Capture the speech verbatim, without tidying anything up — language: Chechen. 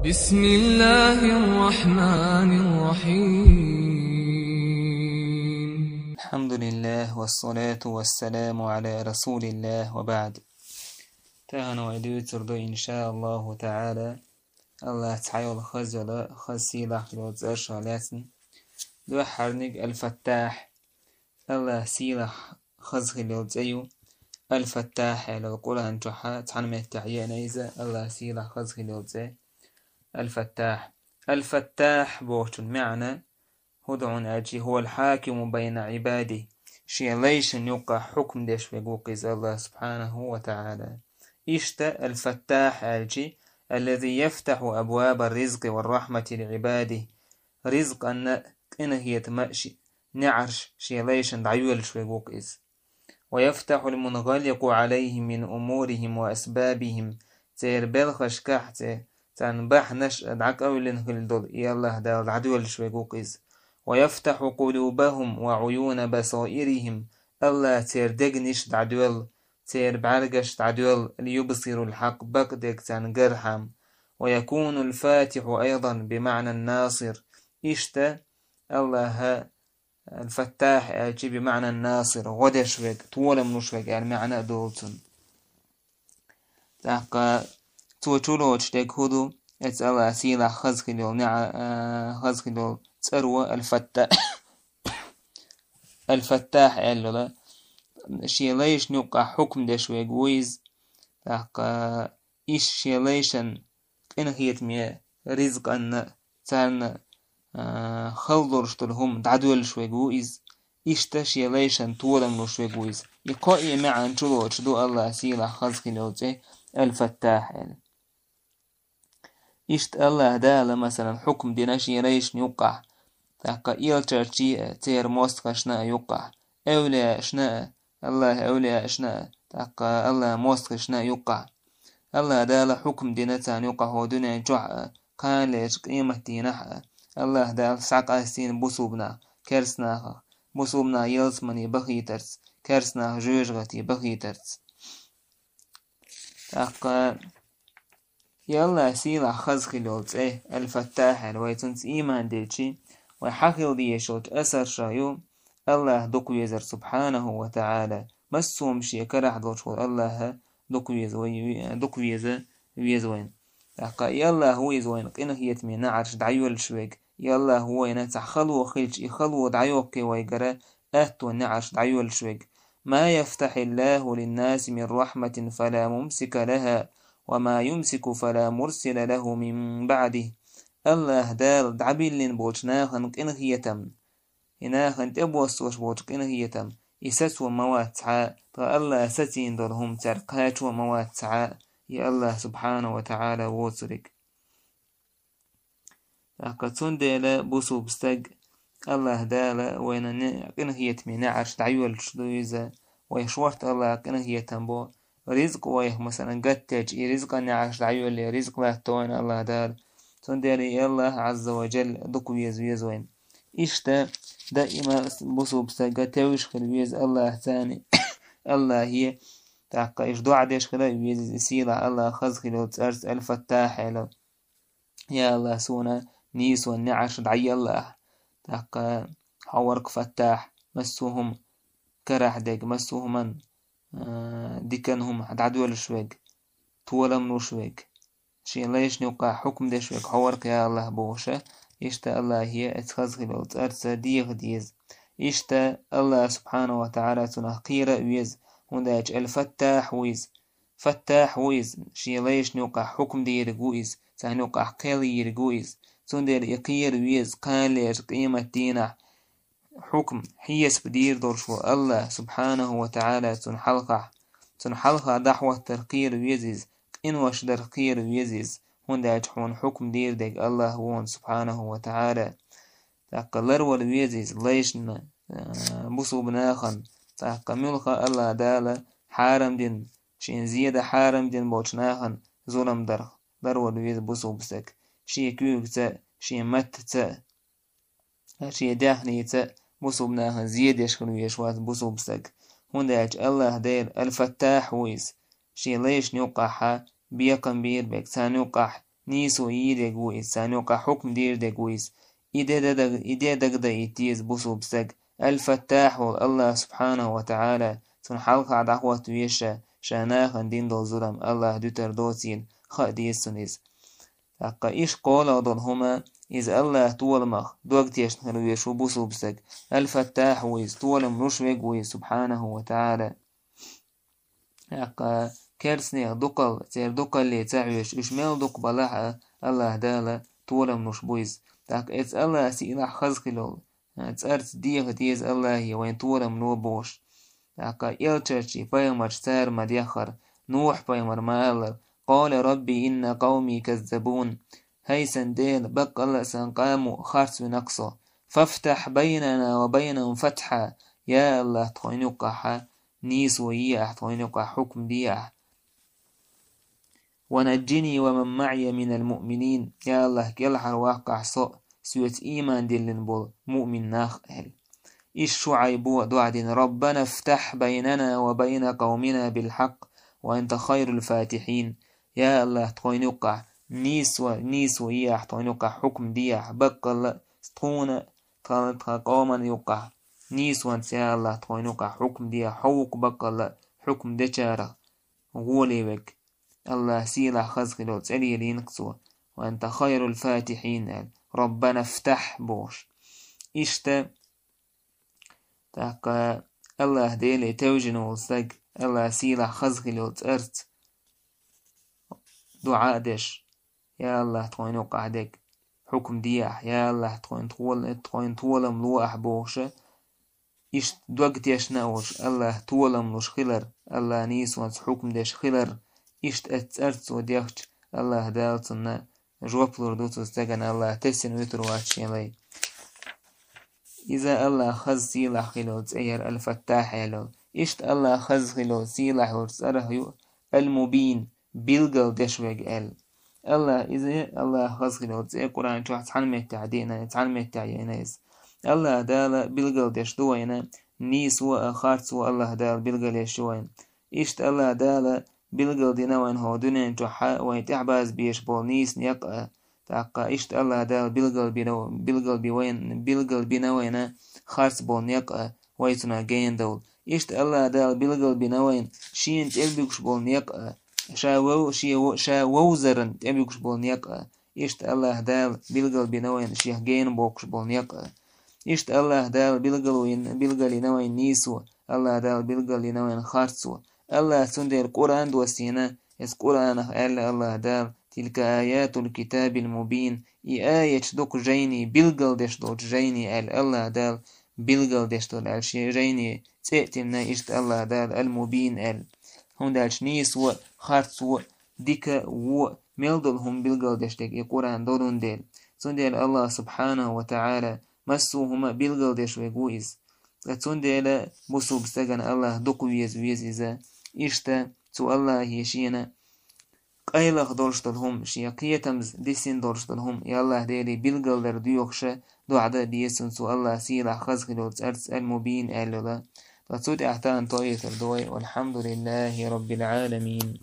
بسم الله الرحمن الرحيم. الحمد لله والصلاة والسلام على رسول الله وبعد. Тахана вай дуьйцур ду, иншааллаху таӀала, Аллах цхьайола хаза йола, хаза сийлахь йола цӀераш лаьцна. Дуьххьарниг Аль-Фаттахь. Аллах сийлахь хаза хила йола цӀе ю. Аль-Фаттахь аьлла Къуръан чохь цхьана меттехь еана иза, Аллах сийлахь хаза хила йола цӀе. Аль-Фаттахь. Аль-Фаттахь бохучун маьӀна хӀун ду хьуна аьлчи, هو الحاكم بين عباده. Шен лайшна юккъахь хьукм деш верг ву-кх иза Аллах субхьанаху ва таӀала. Иштта Аль-Фаттахь аьлчи, الذي يفتح أبواب الرزق والرحمة لعباده. Ризкъанна, къинхетама ши-, неӀарш шен лайшна дӀайоьллуш верг ву-кх иза. ويفتح المنغلق عليهم من أمورهم وأسبابهم. Церан белхашкахь, церан, царна бахьанаш а дӀакъевлина хилла долу и Аллах Дала дӀадоьллуш верг ву-кх иза. ويفتح قلوبهم وعيون بصائرهم. Аллах церан дегнаш дӀадоьллу, церан бӀаьргаш дӀадоьллу, ليبصروا الحق, бакъдерг царна гархьама. ويكون الفاتح أيضا بمعنى الناصر. Иштта Аллаха Аль-Фаттахь аьлчи, бимаъна насир, гӀо деш верг, толам луш верг аьлла маьӀна а долу цунна. ТӀаккха цо чулоцуш дерг хӀун ду? Эцу Аллах сийлахь хаза хила йолу неӀа-, а, хаза хила йолу цӀаро Аль-Фатта-, Аль-Фаттахь аьлла йола, шен лайшна юккъахь хьукм деш верг ву иза. ТӀаккха иштта шен лайшан къинхетаме ризкъанна, царна, а, хала долуш долу хӀума дӀадоьллуш верг ву иза, иштта шен лайшан толам луш верг ву иза. И кхо а маьӀна чулоцуш ду Аллах сийлахь хаза хила йолу цӀе Аль-Фаттахь аьлла. Иштта Аллах Дала, масалан, хьукм дина шен лайшна юккъахь, тӀаккха элчанашна а, церан мостагӀашна а юккъахь, эвлияашна а, Аллахан эвлияашна а, тӀаккха Аллахан мостагӀашна а юккъахь. Аллах Дала хьукм дина царна юккъахь хӀокху дуьнен чохь а, кханалерчу къематдийнахь а. Аллах Дала схьакъастийна бусулба нах, керста нахах, бусулба нах ялсамане бахийтарца, керста нах жоьжахате бахийтарца. ТӀаккха и Аллах сийлахь хаза хила йолу цӀе Аль-Фаттахь аьлла, вай цунца ийман дилчи, вай хьан хила дезаш йолчу асарша ю Аллах дукха везар субхьанаху ва таӀала. Массо а хӀума шен карахь долуш волу Аллаха дукха веза вай, дукха веза, веза вайна. ТӀаккха и Аллах ву иза вайна къинхетаме неӀарш дӀайоьллуш верг. И Аллах ву вайна цхьа хало хилча, и хало дӀайоккхий вайгара, аьтту неӀарш дӀайоьллуш верг. ما يفتح الله للناس من رحمة فلا ممسك لها وما يمسك فلا مرسل له من بعده. Аллах Дала дӀабиллина болчу нахана къинхетам, и нахана тӀебоссош болчу къинхетам, и сацо ма вац цхьа а, тхан Аллах сацийна долу хӀума цаьрга кхачо ма вац цхьа а, и Аллах субхьанаху ва таӀала воцург. ТӀаккха цундела бусулба стаг, Аллах Дала вайна не-, къинхетаме неӀарш дӀайоьллуш ду иза, вай шорта Аллах къинхетам бо, ризкъ вайх, масалан, гатделча, и ризкъан неӀарш дӀайоьлле, ризкъ латто вайна Аллах Дала. Цундела и Аллах Ӏазза ва Джалла дукха веза веза вайна. Иштта даима бусулба стага тевжаш хила веза Аллах царна, Аллахе, тӀаккха иштта доӀа деш хила а веза иза, и сийлахь Аллах хаза хила йолу цӀарца Аль-Фаттахь аьлла. Я Аллах, суна нийсонан неӀарш дӀаелла ахь. ТӀаккха хьо варг Фаттахь, массо а хӀума карахь дерг, массо а хӀуман, а, дикан хӀума дӀадоьллуш верг, толам луш верг, шен лайшна юккъахь хьукм деш верг хьо варг, я Аллах, бохуша, иштта Аллахе эцу хаза хила йолу цӀарца деха деза. Иштта Аллах субхьанаху ва таӀала цунах кхера а веза, хӀунда аьлча Аль-Фаттахь ву иза. Фаттахь ву иза, шен лайшна юккъахь хьукм дийриг ву иза, царна юккъахь кхел йийриг ву иза. Цундела и кхера веза кханалерчу къематдийнахь хьукм, хьесап дийр долуш ву Аллах субхьанаху ва таӀала цунна хьалхахь. Цунна хьалха дӀахӀоттар кхера веза иза, къинош дар кхера веза иза, хӀунда аьлча хьуна хьукм дийр дерг Аллах ву хьуна субхьанаху ва таӀала. ТӀаккха ларвала веза иза лайшна, а, бусулба нахана. ТӀаккха муьлха Аллах Дала хьарам дина, шен зеда хьарам дина болчу нахана зулам дарх, ларвала веза бусулба стаг. Шен куьйгаца, шен маттаца, шен даьхница бусулба нахана зе деш хила везаш вац бусулба стаг. ХӀунда аьлча Аллах Дела Аль-Фаттахь ву иза. Шен лайшна юккъахьа бекхам бийр берг, царна юккъахь нийсо йийр ерг ву иза, царна юкъахь хьукм дийр дерг ву иза. И де даг-, и де дагадайта деза бусулба стаг. Аль-Фаттахь волу Аллах субхьанаху ва таӀала, цунна хьалха дӀахӀотта веза ша, ша нахана дина долу зурам Аллах дуьтур доцийла, хаа деза цунна иза. ТӀаккха иштта кхоалгӀа долу хӀума, иза Аллах толамах дог тешна хила везаш ву бусулба стаг. Аль-Фаттахь ву иза, толам луш верг ву иза, субхьанаху ва таӀала. ТӀаккха керстанех дукхал, церан дукхалле ца хьоьжуш, уьш мел дукха балахь а, Аллах Дала толам луш бу иза. ТӀаккха эцу Аллах сийлахь хаза хилол, цӀарца деха деза Аллахе вайн толам ло бохуш. ТӀаккха элчанчий пайхамарш цара ма деххара, Нухь пайхамар ма аллара: «Къала Рабби инна къавми каззабун». ХӀай сан Дела, баккъалла а сан къомо харц вина-кх со. «Фафтахь байнана ва байнахум фатхьа». Я Аллах, тхойна юккъахьа нийсо е ахь, тхойна юккъахь хьукм де ахь. «Ва наджини ва ман маӀия минал муъминин». Я Аллах, кӀелхьарваккхахь со а, соьца ийман диллина болу муъмин нах а, аьлла. Иштта Шуайбо а дуӀа дина: «Раббана фтахь байнана ва байна къавмина билхьакъ, ва анта хайрул фатихьин». Я Аллах, тхойна юккъахь нийсо, нийсо е ахь, тхойна юккъахь хьукм де ахь, баккъалла а тхуна, тхан, тхан къоман юккъахь нийсонца, я Аллах, тхойна юккъахь хьукм де ахь, хьо ву-кх баккъалла а хьукм дечарах гӀоле верг. Аллах сийлахь хаза хилол цӀе лелийна-кх цо. «Ва анта хайрул фатихьин», аьлла. «Раббана фтахь», бохуш. Иштта, тӀаккха Аллах Деле тевжина волу стаг, Аллах сийлахь хаза хилол цӀарца дуӀа а деш: «Я Аллах, тхойна юккъахь дерг хьукм де ахь, я Аллах, тхойна тхол-, тхойна толам ло ахь», бохуша, иштта дог тешна а волуш, Аллах толам луш хилар, Аллах нийсонца хьукм деш хилар, иштта эцу цӀарца цо дехча, Аллах Дала цунна жоп лур ду, цу стагана Аллах тесина вуьтур вац шен лай. Иза Аллах хаза сийлахь хилол цӀе яра Аль-Фаттахь аьлла. Иштта Аллах хаза хилол сийлахь йолчу цӀарах ю Аль-Мубин, билгал деш верг аьлла. Аллах, иза Аллах хаза хилол цӀе Къуръан чохь цхьана меттехь деана, цхьана меттехь яйна иза. Аллах Дала билгал деш ду вайна, нийсо а, харцо а Аллах Дала билгал еш ю вайна. Иштта Аллах Дала билгал дина вайна хӀокху дуьнен чохь вайн тӀаьхьабаза безаш болу нийса некъ а, тӀаккха иштта Аллах Дала билгал бина, билгал би вайн, билгал бина вайна харц болу некъ а, вай цунах гена довла. Иштта Аллах Дала билгал бина вайна шена тӀебуьгуш болу некъ а, ша вов-, шен во-, ша вовзаран тӀебуьгуш болу некъ а. Иштта Аллах Дала билгал бина вайна шех гена боккхуш болу некъ а. Иштта Аллах Дала билгал вайн, билгал йина вайна нийсо, Аллах Дала билгал йина вайна харцо. Аллах цундела Къуръан доссийна, эс Къуръанах аьлла Аллах Дала: «Тилка аятул китабил мубин». И аяташ дукха жайни, билгал деш долчу жайни аьлла Аллах Дала, билгал деш долу аьлла шен жайни цӀе а тиллина, иштта Аллах Дала Аль-Мубин аьлла. ХӀунда аьлча нийсо, харцо, дика, вон, мел долу хӀума билгал деш дерг и Къуръан долун дела. Цундела Аллах субхьанаху ва таӀала массо а хӀума билгал деш верг ву иза. Ткъа цундела бусулба стагана Аллах дукха веза веза иза. Иштта цу Аллахе шена къайлаха долуш долу хӀума, шен кхетамза диссина долуш долу хӀума, я Аллах Деле билгалдар доьхуша, дуӀа дан деза цунна цу Аллах сийлахь хаза хилол цӀарца Аль-Мубин аьлла йола. Ткъа цу тӀехь тахана тоуьйтур ду вай. Валхьамдулиллахи Раббил Ӏаламин.